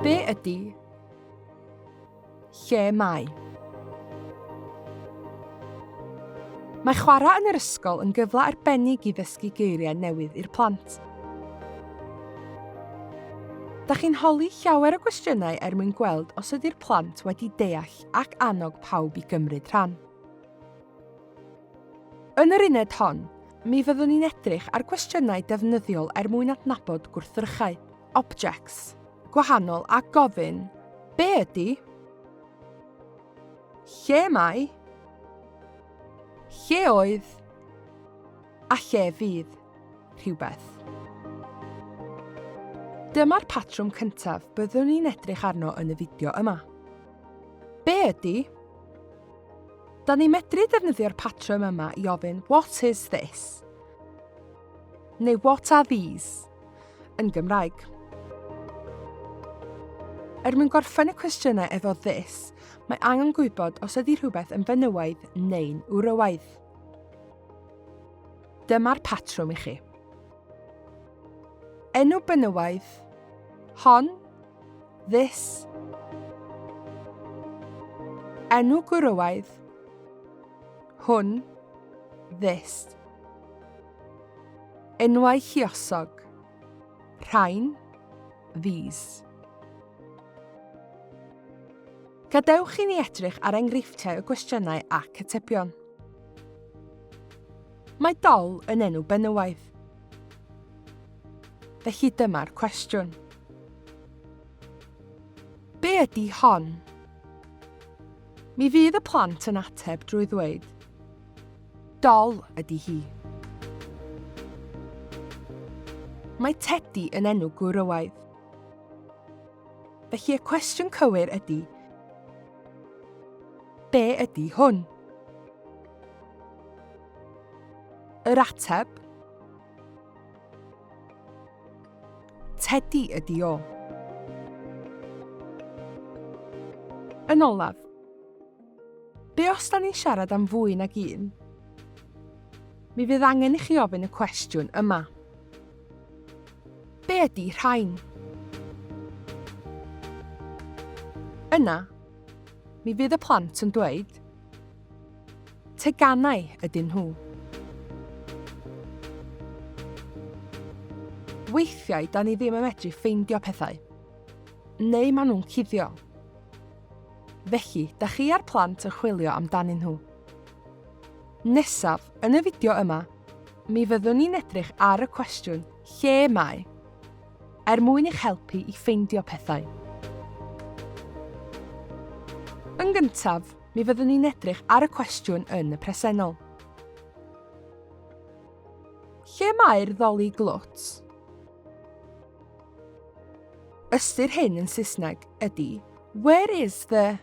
Be ydy Lle mae? Mae chwarae yn yr ysgol yn gyfle arbennig i ddysgu geiriau newydd i'r plant. Da chi'n holi llawer o gwestiynau er mwyn gweld os ydy'r plant wedi deall ac annog pawb i gymryd rhan. Yn yr uned hon, mi fyddwn ni'n edrych ar gwestiynau defnyddiol er mwyn adnabod gwrthrychau, objects, gwahanol a gofyn, be ydy? Lle mae? Lle oedd? A lle fydd rhywbeth? Dyma'r patrwm cyntaf byddwn ni'n edrych arno yn y fideo yma. Be ydy? Da ni'n medru defnyddio'r patrwm yma i ofyn What is this? Neu What are these? yn Gymraeg. Er mwyn gorffen y cwestiynau efo this, mae angen gwybod os ydy rhywbeth yn fenywaidd neu'n wrywaidd. Dyma'r patrwm i chi. Enw benywaidd, hon, this. Enw gwrywaidd, hwn, this. Enwau lluosog, rhain, these. Gadewch i ni edrych ar enghreifftiau o gwestiynau ac atebion. Mae dol yn enw benywaidd. Felly dyma'r cwestiwn. Be ydy hon? Mi fydd y plant yn ateb drwy ddweud Dol ydy hi. Mae Tedi yn enw gwrywaidd. Felly y cwestiwn cywir ydy, be ydy hwn? Yr ateb? Tedi ydy o. Yn olaf, Be os da ni'n siarad am fwy nag un? Mi fydd angen i chi ofyn y cwestiwn yma. Be ydy rhain? Yna, mi fydd y plant yn dweud, teganau ydyn nhw. Weithiau, da ni ddim yn medru ffeindio pethau. Neu maen nhw'n cuddio. Felly, da chi a'r plant yn chwilio amdanyn nhw. Nesaf, yn y fideo yma, mi fyddwn ni'n edrych ar y cwestiwn lle mae, er mwyn i'ch helpu i ffeindio pethau. Yn gyntaf, mi fyddwn ni'n edrych ar y cwestiwn yn y presennol. Lle mae'r ddoli glwt? Ystyr hyn yn Saesneg ydy Where is the...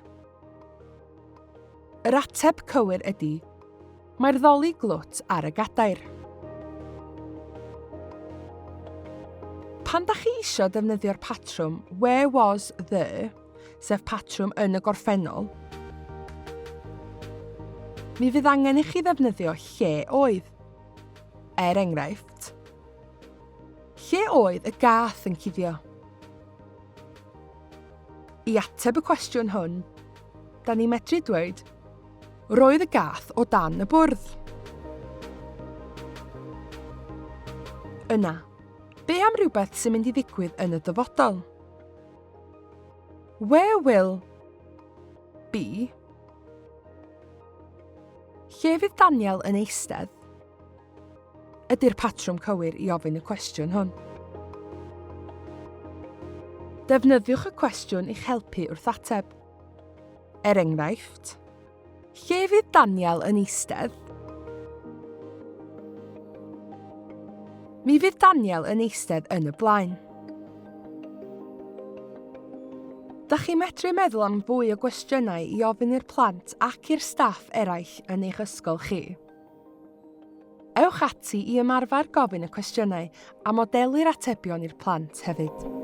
Yr ateb cywir ydy Mae'r ddoli glwt ar y gadair. Pan da chi isio defnyddio'r patrwm Where was the, sef patrwm yn y gorffennol, mi fydd angen i chi ddefnyddio lle oedd. Er enghraifft, Lle oedd y gath yn cuddio? I ateb y cwestiwn hwn, da ni'n medru dweud, Roedd y gath o dan y bwrdd. Yna, be am rhywbeth sy'n mynd i ddigwydd yn y dyfodol? Where will be? Lle fydd Daniel yn eistedd? Ydy'r patrwm cywir i ofyn y cwestiwn hwn? Defnyddiwch y cwestiwn i'ch helpu wrth ateb. Er enghraifft, lle fydd Daniel yn eistedd? Mi fydd Daniel yn eistedd yn y blaen. Da chi'n medru meddwl am fwy o gwestiynau i ofyn i'r plant ac i'r staff eraill yn eich ysgol chi? Ewch ati i ymarfer gofyn y cwestiynau a modelu'r atebion i'r plant hefyd.